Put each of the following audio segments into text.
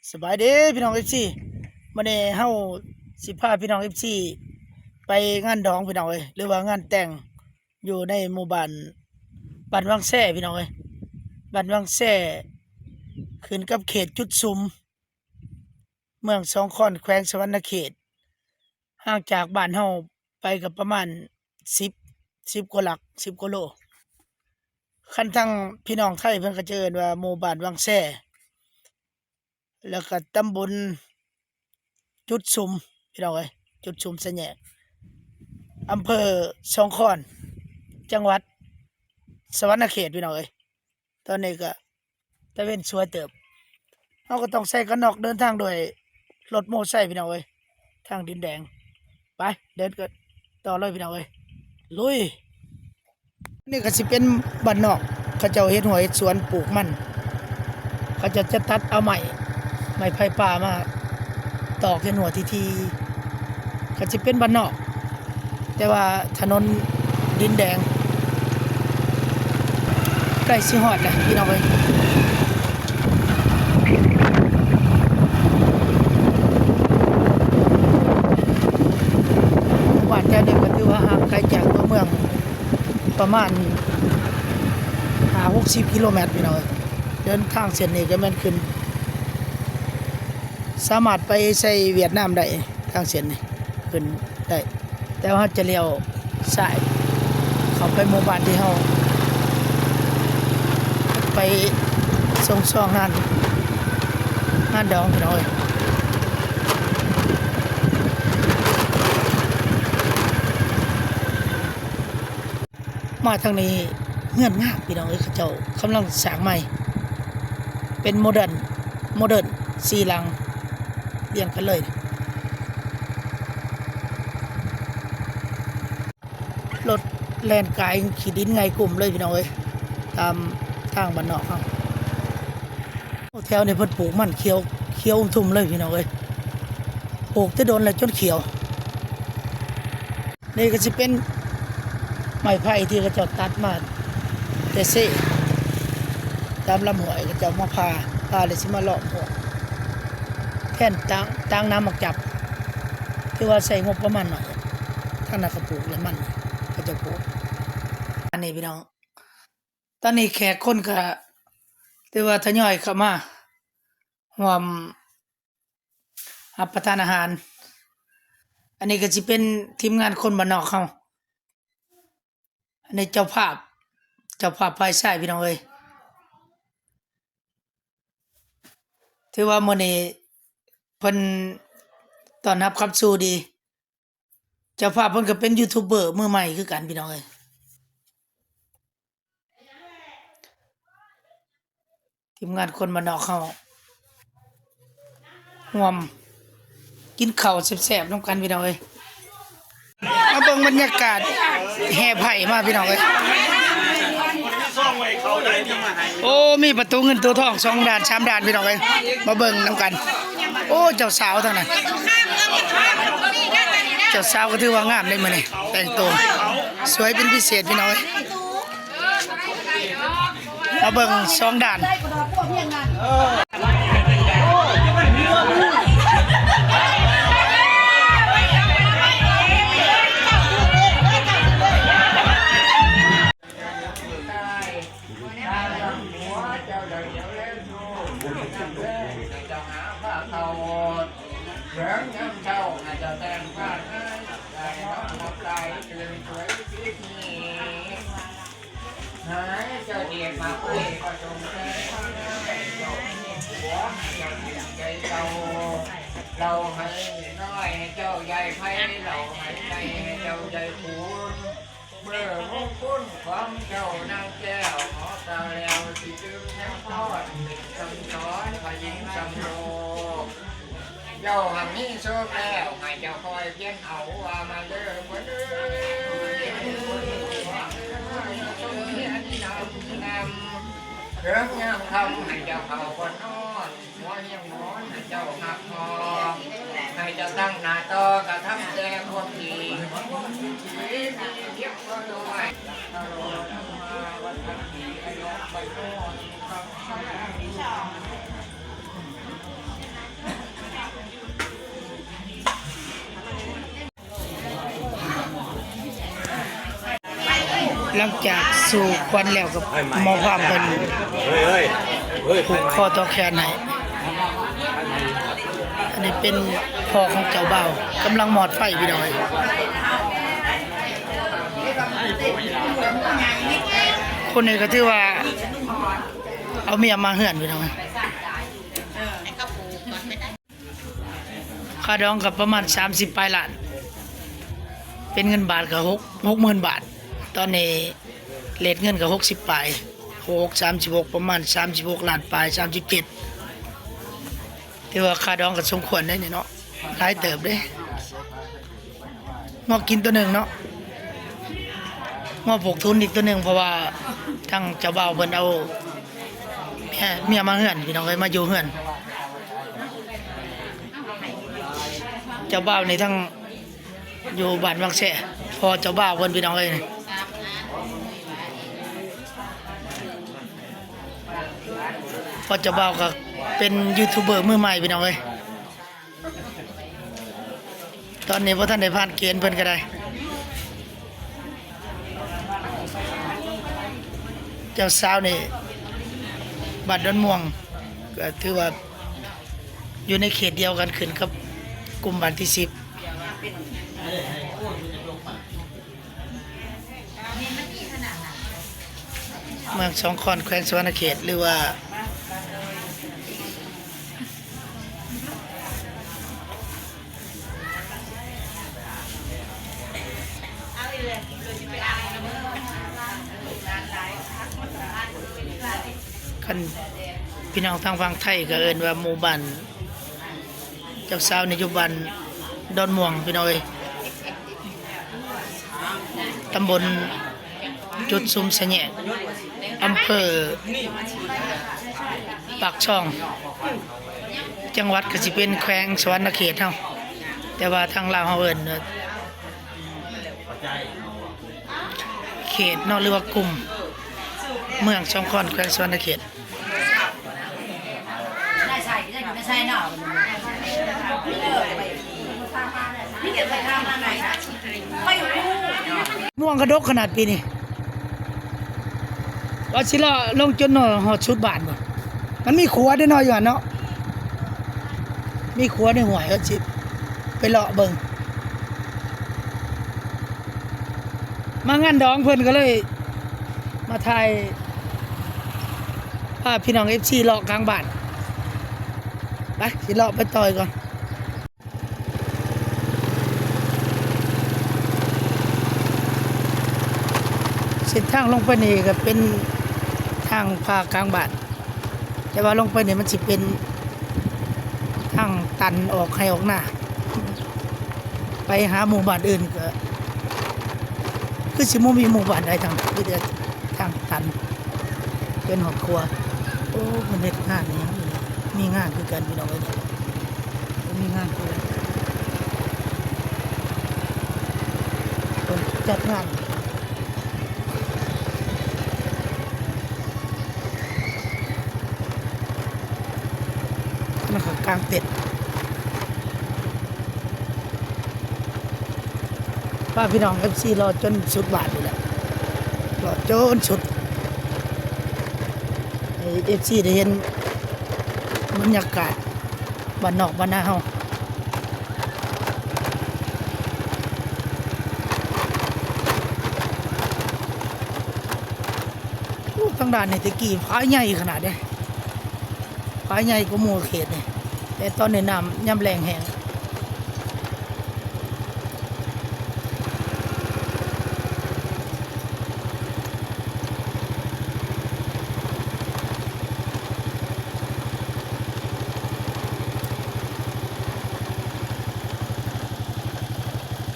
ສະບາຍດີພີ່ນ້ອງເອັຟຊີ ມື້ນີ້ເຮົາຊິພາພີ່ນ້ອງເອັຟຊີໄປງານດອງພີ່ນ້ອງເອີຍ ຫຼືວ່າງານແຕ່ງຢູ່ໃນໝູ່ບ້ານ ບ້ານວັງແຊພີ່ນ້ອງເອີຍ ບ້ານວັງແຊ ຂຶ້ນກັບເຂດຈຸດຊຸມ ເມືອງສອງຄອນ ແຂວງສະຫວັນນະເຂດ ຫ່າງຈາກບ້ານເຮົາໄປກໍປະມານສິບ ສິບກວ່າຫຼັກ ສິບກວ່າໂລ ຄັນທາງພີ່ນ້ອງໄທເພິ່ນກໍຈະເອີ້ນວ່າໝູ່ບ້ານວັງແຊ ແລ້ວກໍຕຳບົນຈຸດຊຸມ ພີ່ນ້ອງເອີຍ ຈຸດຊຸມສາແຍກ ອຳເພີສອງຄອນ ຈັງຫວັດສະຫວັນນະເຂດ ພີ່ນ້ອງເອີຍ ຕອນນີ້ກໍຕາເວັນສວຍເຕີບ ເຮົາກໍຕ້ອງໃສ່ກັນນອກເດີນທາງດ້ວຍລົດໂມໄຊ ພີ່ນ້ອງເອີຍ ທາງດິນແດງ ໄປ ເດີນກັນຕໍ່ເລີຍ ພີ່ນ້ອງເອີຍ ລຸຍ. ນີ້ກໍຊິເປັນບ້ານນອກ ເຂົາເຈົ້າເຮັດຮົ້ວເຮັດສວນປູກມັນ ເຂົາເຈົ້າຈະຕັດເອົາໄມ້ ໄມ້ໄຜ່ປ່າມາຕອກເຮັດຮົ້ວທີ່ໆ ກໍຊິເປັນບ້ານນອກ ແຕ່ວ່າຖະໜົນດິນແດງ ໃກ້ຊິຮອດແລ້ວພີ່ນ້ອງເອີຍ ໝູ່ບ້ານແຖວນີ້ກໍຖືວ່າຫ່າງໄກຈາກຕົວເມືອງ ປະມານຫ້າຫົກສິບກິໂລແມັດ ພີ່ນ້ອງເອີຍ ເດີນທາງເສັ້ນນີ້ກໍແມ່ນຂຶ້ນ ສາມາດໄປໃສ່ຫວຽດນາມໄດ້ ທາງເສັ້ນນີ້ຂຶ້ນໄດ້ ແຕ່ວ່າເຮົາຈະລ້ຽວຊ້າຍເຂົ້າໄປໝູ່ບ້ານທີ່ເຮົາໄປສົ່ງຊອງງານ ງານດອງ ພີ່ນ້ອງເອີຍ. ມາທາງນີ້ເຮືອນງາມພີ່ນ້ອງເອີຍ ເຂົາເຈົ້າກຳລັງສ້າງໃໝ່ ເປັນໂມເດີນ ໂມເດີນສີ່ຫຼັງລຽງກັນເລີຍ ລົດແລ່ນກາຍຂີ້ດິນໄງ່ກຸ້ມເລີຍພີ່ນ້ອງເອີຍ ຕາມທາງບ້ານນອກເຮົາ. ໂອ້ ແຖວນີ້ເພິ່ນປູກມັນຂຽວ ຂຽວອຸ່ມທຸ່ມເລີຍພີ່ນ້ອງເອີຍ ປູກແຕ່ດົນແລ້ວຈົນຂຽວ. ນີ້ກໍຊິເປັນໄມ້ໄຜ່ທີ່ເຂົາເຈົ້າຕັດມາແຕ່ເຊ ຕາມລຳຫ້ວຍ ເຂົາເຈົ້າມາຜ່າ ຜ່າແລ້ວຊິມາລ້ອມຫ້ວຍ ແທນຕາງ ຕາງນ້ຳໝາກຈັບ ຖືວ່າໃຊ້ງົບປະມານໜ້ອຍ. ທາງນັ້ນກໍປູກແລ້ວມັນ ເຂົາເຈົ້າປູກ ອັນນີ້ພີ່ນ້ອງ ຕອນນີ້ແຂກຄົນກໍຖືວ່າທະຍອຍເຂົ້າມາຮ່ວມ ຮັບປະທານອາຫານ. ອັນນີ້ກໍຊິເປັນທີມງານຄົນບ້ານນອກເຮົາ ອັນນີ້ເຈົ້າພາບ ເຈົ້າພາບຝ່າຍຊາຍ ພີ່ນ້ອງເອີຍ ຖືວ່າມື້ນີ້ເພິ່ນຕ້ອນຮັບຂັບສູ່ດີ. ເຈົ້າພາບເພິ່ນກໍເປັນຢູທູບເບີມືໃໝ່ຄືກັນ ພີ່ນ້ອງເອີຍ. ທີມງານຄົນບ້ານນອກເຮົາຮ່ວມກິນເຂົ້າແຊບໆນຳກັນ ພີ່ນ້ອງເອີຍ. ມາເບິ່ງບັນຍາກາດແຫ່ໄພ້ມາ ພີ່ນ້ອງເອີຍ. ໂອ້ ມີປະຕູເງິນໂຕທອງສອງດ້ານສາມດ້ານ ພີ່ນ້ອງເອີຍ ມາເບິ່ງນຳກັນ. ໂອ້ ເຈົ້າສາວທາງນັ້ນ ເຈົ້າສາວກໍຖືວ່າງາມເດ້ມື້ນີ້ ແຕ່ງໂຕສວຍເປັນພິເສດ ພີ່ນ້ອງເອີຍ. ມາເບິ່ງສອງດ້ານ. ຫຼັງຈາກສູ່ຂວັນແລ້ວ ກໍໝໍພາມເພິ່ນຜູກຄໍຕໍ່ແຂນໃຫ້. ອັນນີ້ເປັນພໍ່ຂອງເຈົ້າບ່າວ ກຳລັງມອດໄຟ ພີ່ນ້ອງເອີຍ. ຄົນນີ້ກໍຖືວ່າເອົາເມຍມາເຮືອນ ພີ່ນ້ອງເອີຍ. ຄ່າດອງກໍປະມານສາມສິບປາຍລ້ານ ເປັນເງິນບາດກໍຫົກ ຫົກໝື່ນບາດ. ຕອນນີ້ເຣດເງິນກໍຫົກສິບປາຍ ຫົກ ສາມສິບຫົກ ປະມານສາມສິບຫົກລ້ານປາຍ ສາມສິບເຈັດ. ຖືວ່າຄ່າດອງກໍສົມຄວນເດ້ນີ້ເນາະ ຫຼາຍເຕີບເດ້. ງົວກິນຕົວໜຶ່ງເນາະ ງົວຜູກທຸນອີກຕົວໜຶ່ງ ເພາະວ່າທາງເຈົ້າບ່າວເພິ່ນເອົາເມຍ ເມຍມາເຮືອນ ພີ່ນ້ອງເອີຍ ມາຢູ່ເຮືອນ. ເຈົ້າບ່າວນີ້ທັງຢູ່ບ້ານວັງແຊ ພໍ່ເຈົ້າບ່າວເພິ່ນ ພີ່ນ້ອງເອີຍ. ພໍ່ເຈົ້າບ່າວກໍເປັນຢູທູບເບີມືໃໝ່ ພີ່ນ້ອງເອີຍ. ຕອນນີ້ບໍ່ທັນໄດ້ຜ່ານເກນເພິ່ນກໍໄດ້. ເຈົ້າສາວນີ້ບ້ານດອນມ່ວງ ກໍຖືວ່າຢູ່ໃນເຂດດຽວກັນ ຂຶ້ນກັບກຸ່ມບ້ານທີສິບ. ເມືອງສອງຄອນ ແຂວງສະຫວັນນະເຂດ ຫຼືວ່າ ຄັນພີ່ນ້ອງທາງຝັ່ງໄທກໍເອີ້ນວ່າໝູ່ບ້ານ ເຈົ້າສາວນີ້ຢູ່ບ້ານດອນມ່ວງ ພີ່ນ້ອງເອີຍ ຕຳບົນຈຸດຊຸມສະແຍກ ອຳເພີປາກຊ່ອງ ຈັງຫວັດກໍຊິເປັນແຂວງສະຫວັນນະເຂດເຮົາ ແຕ່ວ່າທາງລາວເຮົາເອີ້ນເຂດເນາະ ຫຼືວ່າກຸ່ມ ເມືອງສອງຄອນ ແຂວງສະຫວັນນະເຂດ. ມ່ວງກະດົກຂະໜາດປີນີ້. ວ່າຊິເລາະລົງຈົນຮອດສຸດບ້ານພຸ້ນ ມັນມີຂົວເດ້ເນາະ ຢູ່ຫັ້ນເນາະ ມີຂົວໃນຫ້ວຍ ວ່າຊິໄປເລາະເບິ່ງ. ມາງານດອງເພິ່ນກໍເລີຍມາຖ່າຍ ພາພີ່ນ້ອງເອັຟຊີເລາະກາງບ້ານ. ໄປ ຊິເລາະໄປຕໍ່ອີກກ່ອນ. ເສັ້ນທາງລົງໄປນີ້ກໍເປັນທາງພາກາງບ້ານ. ແຕ່ວ່າລົງໄປນີ້ມັນຊິເປັນທາງຕັນອອກໄຮ່ອອກນາ ໄປຫາໝູ່ບ້ານອື່ນກໍຄືຊິບໍ່ມີໝູ່ບ້ານໃດທາງ ມີແຕ່ທາງຕັນເປັນຮອບຄົວ. ໂອ້ ເພິ່ນເຮັດງານອີ່ຫຍັງນີ້ ມີງານຄືກັນພີ່ນ້ອງເອີຍ ມີງານຄືກັນ ເພິ່ນຈັດງານ. ອັນນັ້ນກໍກາງເຕັນ ພາພີ່ນ້ອງເອັຟຊີເລາະຈົນສຸດບ້ານນີ້ແຫຼະ ເລາະຈົນສຸດ ໃຫ້ເອັຟຊີໄດ້ເຫັນບັນຍາກາດ ບ້ານນອກບ້ານນາເຮົາ. ໂອ້ ທາງດ້ານນີ້ແຕ່ກີ້ຝາຍໃຫຍ່ຂະໜາດເດ້ ຝາຍໃຫຍ່ກວ່າໝູ່ເຂດນີ້ ແຕ່ຕອນນີ້ນ້ຳຍາມແລ້ງແຫ້ງ.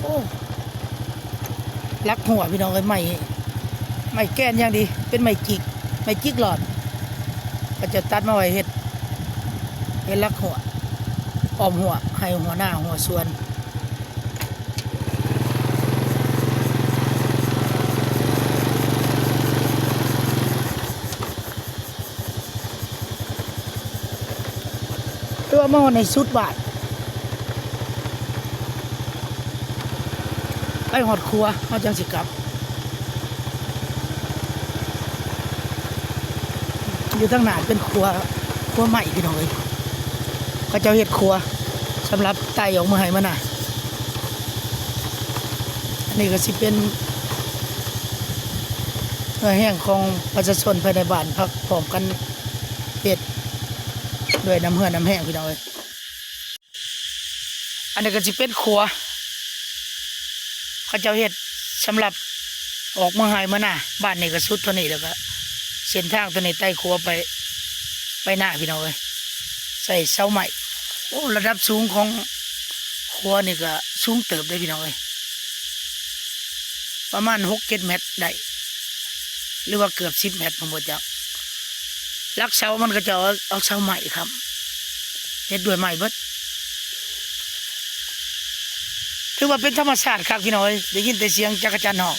ໂອ້ ລັກຮົ່ວພີ່ນ້ອງເອີຍ ໄມ້ ໄມ້ແກ່ນຢ່າງດີ ເປັນໄມ້ຈິກ ໄມ້ຈິກຫຼອດ ເຂົາເຈົ້າຕັດມາໄວ້ເຮັດ ເຮັດລັກຮົ່ວ ອ້ອມຮົ້ວໄຮ່ຮົ້ວນາຮົ້ວສວນ. ເພື່ອມາຮອດໃນສຸດບ້ານ ໄປຮອດຂົວ ເຮົາຈັ່ງຊິກັບ. ຢູ່ທາງໜ້າເປັນຂົວ ຂົວໄມ້ພີ່ນ້ອງເອີຍ ເຂົາເຈົ້າເຮັດຂົວສຳລັບໄຕ່ອອກເມືອໄຮ່ເມືອນາ. ອັນນີ້ກໍຊິເປັນເຫື່ອແຮງຂອງປະຊາຊົນພາຍໃນບ້ານ ພາກັນເຮັດດ້ວຍນ້ຳເຫື່ອນ້ຳແຮງພີ່ນ້ອງເອີຍ. ອັນນີ້ກໍຊິເປັນຂົວ ເຂົາເຈົ້າເຮັດສຳລັບອອກເມືອໄຮ່ເມືອນາ. ບ້ານນີ້ກໍສຸດເທົ່ານີ້ ແລ້ວກໍເສັ້ນທາງຕົວນີ້ໄຕ່ຂົວໄປ ໄປນາພີ່ນ້ອງເອີຍ ໃສ່ເສົາໄມ້. ໂອ້ ລະດັບສູງຂອງຂົວນີ້ກໍສູງເຕີບເດ້ພີ່ນ້ອງເອີຍ ປະມານຫົກເຈັດແມັດໄດ້ ຫຼືວ່າເກືອບສິບແມັດ ຜົມບໍ່ຈັກ. ຫຼັກເສົາມັນກໍຈະເອົາ ເອົາເສົາໄມ້ຄ້ຳ ເຮັດດ້ວຍໄມ້ເບິດ. ຖືວ່າເປັນທຳມະຊາດຄັກພີ່ນ້ອງເອີຍ ໄດ້ຍິນແຕ່ສຽງຈັກກະຈັນຮ້ອງ.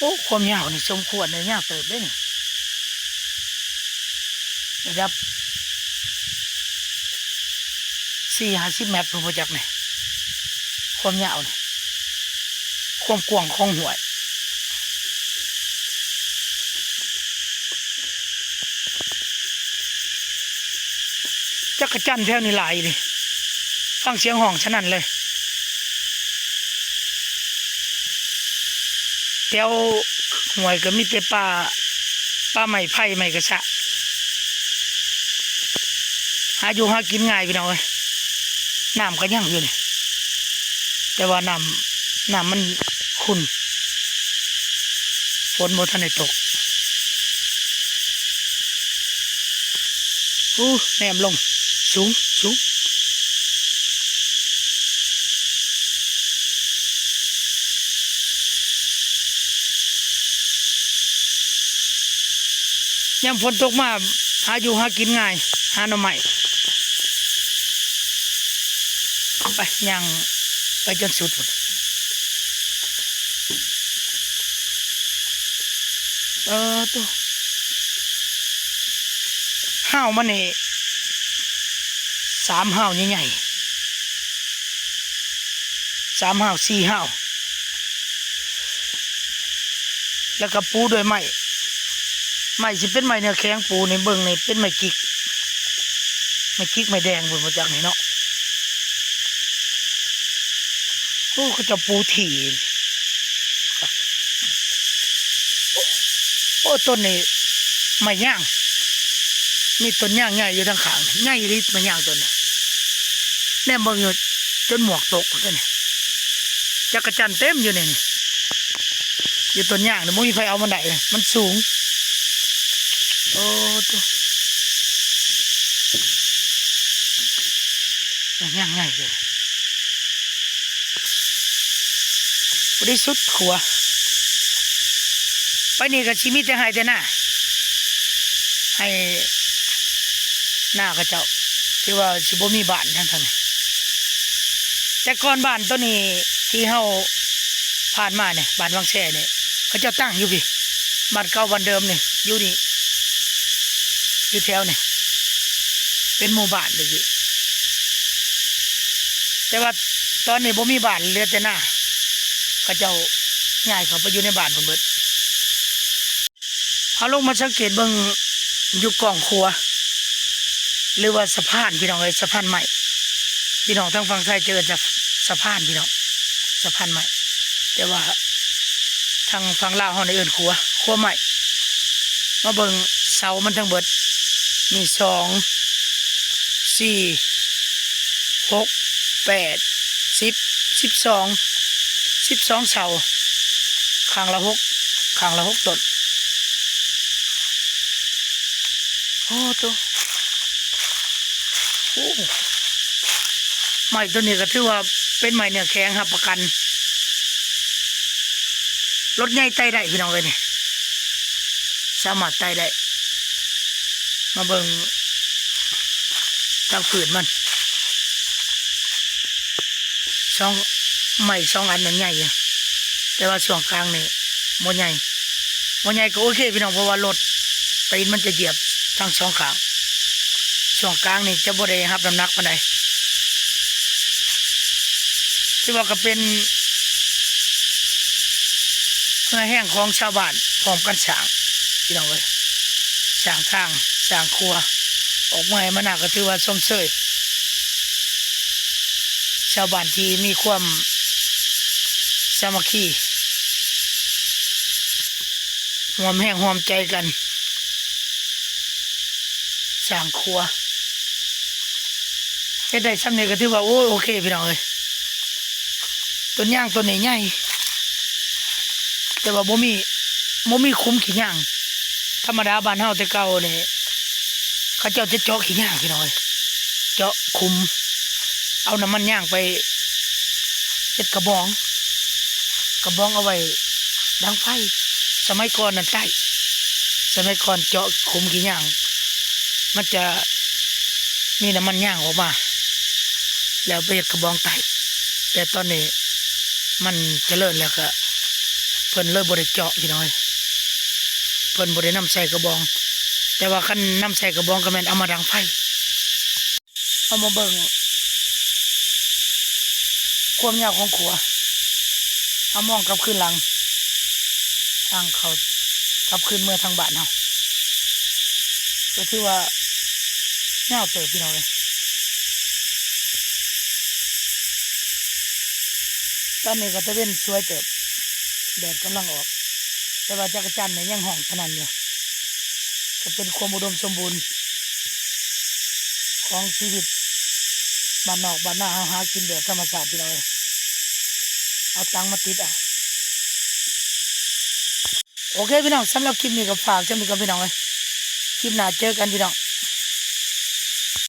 ໂອ້ ຄວາມຍາວນີ້ສົມຄວນເດ້ ຍາວເຕີບເດ້ນີ້ ລະດັບສີ່ຫ້າສິບແມັດ ຜູ້ບໍ່ຈັກນີ້ ຄວາມຍາວນີ້ ຄວາມກວ້າງຂອງຫ້ວຍ. ຈັກກະຈັນແຖວນີ້ຫຼາຍເດ້ ຟັງສຽງຮ້ອງສະນັ້ນເລີຍ. ແຖວຫ້ວຍກໍມີແຕ່ປ່າ ປ່າໄມ້ໄຜ່ ໄມ້ກະຊະ ຫາຢູ່ຫາກິນງ່າຍພີ່ນ້ອງເອີຍ. ນ້ຳກໍຍັງຢູ່ນີ້ ແຕ່ວ່ານ້ຳ ນ້ຳມັນຂຸ່ນ ຝົນບໍ່ທັນໄດ້ຕົກ. ໂອ້ ແນມລົງ ສູງ ສູງ. ຍາມຝົນຕົກມາ ຫາຢູ່ຫາກິນງ່າຍ ຫາໜໍ່ໄມ້. ໄປ ຍ່າງໄປຈົນສຸດພຸ້ນ. ເອີ ໂຕ ຮ້າວມັນນີ້ ສາມຮ້າວໃຫຍ່ໆ ສາມຮ້າວ ສີ່ຮ້າວ ແລ້ວກໍປູດ້ວຍໄມ້ ໄມ້ຊິເປັນໄມ້ເນື້ອແຂງ ປູນີ້ເບິ່ງນີ້ເປັນໄມ້ຈິກ ໄມ້ຈິກໄມ້ແດງພຸ້ນ ບໍ່ຈັກນີ້ເນາະ. ໂອ້ ເຂົາເຈົ້າປູຖີ່ ໂອ້ ຕົ້ນນີ້ໄມ້ຍາງ ມີຕົ້ນຍາງໃຫຍ່ຢູ່ທາງຂ້າງ ໃຫຍ່ອີ່ຫຼີໄມ້ຍາງຕົ້ນນີ້ ແນມເບິ່ງຢູ່ຈົນໝວກຕົກພຸ້ນນີ້. ຈັກກະຈັນເຕັມຢູ່ໃນນີ້ ຢູ່ຕົ້ນຍາງນີ້ ບໍ່ມີໃຜເອົາມັນໄດ້ເລີຍ ມັນສູງ. ໂອ້ ໂຕ ຍາງໃຫຍ່ເລີຍ ບໍ່ໄດ້ສຸດຂົວ ໄປນີ້ກໍຊິມີແຕ່ໄຮ່ແຕ່ນາ ໄຮ່ນາເຂົາເຈົ້າ ຖືວ່າຊິບໍ່ມີບ້ານທາງ ທາງນີ້. ແຕ່ກ່ອນບ້ານໂຕນີ້ທີ່ເຮົາຜ່ານມານີ້ ບ້ານວັງແຊນີ້ ເຂົາເຈົ້າຕັ້ງຢູ່ພີ້ ບ້ານເກົ່າບ້ານເດີມນີ້ ຢູ່ນີ້ ຢູ່ແຖວນີ້ ເປັນໝູ່ບ້ານແຕ່ກີ້ ແຕ່ວ່າຕອນນີ້ບໍ່ມີບ້ານ ເຫຼືອແຕ່ນາ ເຂົາເຈົ້າຍ້າຍເຂົ້າໄປຢູ່ໃນບ້ານພຸ້ນເບິດ. ເຮົາລົງມາສັງເກດເບິ່ງຢູ່ກ້ອງຂົວ ຫຼືວ່າສະພານ ພີ່ນ້ອງເອີຍ ສະພານໄມ້ ພີ່ນ້ອງທາງຝັ່ງໄທຈະເອີ້ນສະ ສະພານ ພີ່ນ້ອງ ສະພານໄມ້ ແຕ່ວ່າທາງຝັ່ງລາວເຮົານີ້ເອີ້ນຂົວ ຂົວໄມ້. ມາເບິ່ງເສົາມັນທັງເບິດ ມີສອງ ສີ່ ຫົກ ແປດ ສິບ ສິບສອງ ສິບສອງເສົາ ຂ້າງລະຫົກ ຂ້າງລະຫົກຕົ້ນ. ໂອ້ ໂຕ ໂອ້ ໄມ້ຕົ້ນນີ້ກໍຖືວ່າເປັນໄມ້ເນື້ອແຂງຮັບປະກັນ ລົດໃຫຍ່ໄຕ່ໄດ້ ພີ່ນ້ອງເອີຍ ນີ້ ສາມາດໄຕ່ໄດ້. ມາເບິ່ງທາງພື້ນມັນ ສອງ ໄມ້ສອງອັນນັ້ນໃຫຍ່ຢູ່ ແຕ່ວ່າຊ່ວງກາງນີ້ບໍ່ໃຫຍ່ ບໍ່ໃຫຍ່ກໍໂອເຄພີ່ນ້ອງ ເພາະວ່າລົດຕີນມັນຈະຢຽບທັງສອງຂ້າງ ຊ່ວງກາງນີ້ຈະບໍ່ໄດ້ຮັບນ້ຳໜັກປານໃດ. ຖືວ່າກໍເປັນ ເຫື່ອແຮງຂອງຊາວບ້ານພ້ອມກັນສ້າງ ພີ່ນ້ອງເອີຍ, ສ້າງທາງ ສ້າງຂົວ ອອກເມືອໃຫ້ມານາ ກໍຖືວ່າຊົມເຊີຍຊາວບ້ານທີ່ມີຄວາມສາມັກຄີ ຮ່ວມແຮງຮ່ວມໃຈກັນ ສ້າງຂົວ ເຮັດໄດ້ຊ່ຳນີ້ກໍຖືວ່າ ໂອ້ຍ ໂອເຄ ພີ່ນ້ອງເອີຍ. ຕົ້ນຍາງຕົ້ນນີ້ໃຫຍ່ ແຕ່ວ່າບໍ່ມີ ບໍ່ມີຂຸມຂີ້ຍາງ. ທຳມະດາບ້ານເຮົາແຕ່ເກົ່ານີ້ ເຂົາເຈົ້າຈະເຈາະຂີ້ຍາງ ພີ່ນ້ອງເອີຍ, ເຈາະຂຸມ ເອົານ້ຳມັນຍາງໄປເຮັດກະບອງ ກະບອງເອົາໄວ້ດັງໄຟ. ສະໄໝກ່ອນນັ້ນໃຕ້ ສະໄໝກ່ອນເຈາະຂຸມຂີ້ຍາງ ມັນຈະມີນ້ຳມັນຍາງອອກມາ ແລ້ວໄປເຮັດກະບອງໃຕ້. ແຕ່ຕອນນີ້ມັນຈະເລີນແລ້ວ ກະເພິ່ນເລີຍບໍ່ໄດ້ເຈາະ ພີ່ນ້ອງເອີຍ, ເພິ່ນບໍ່ໄດ້ນຳໃສ່ກະບອງ. ແຕ່ວ່າຄັນນຳໃສ່ກະບອງກໍແມ່ນເອົາມາດັງໄຟ. ເຮົາມາເບິ່ງຄວາມຍາວຂອງຂົວ, ເຮົາມອງກັບຄືນຫຼັງ ທາງເຂົ້າກັບຄືນເມືອທາງບ້ານເຮົາ ກໍຖືວ່າຍາວເຕີບ ພີ່ນ້ອງເອີຍ. ຕອນນີ້ກໍຕາເວັນສວຍເຕີບ ແດດກຳລັງອອກ ແຕ່ວ່າຈັກກະຈັ່ນນີ້ຍັງຮ້ອງສະໜັ່ນຢູ່. ກໍເປັນຄວາມອຸດົມສົມບູນຂອງຊີວິດບ້ານນອກບ້ານນາເຮົາ ຫາກິນແບບທຳມະຊາດ ພີ່ນ້ອງເອີຍ, ເອົາຕັງມາຕິດເອົາ. ໂອເຄ ພີ່ນ້ອງ, ສຳລັບຄລິບນີ້ກໍຝາກຊ່ຳນີ້ກ່ອນ ພີ່ນ້ອງເອີຍ, ຄລິບໜ້າເຈີກັນ ພີ່ນ້ອງ.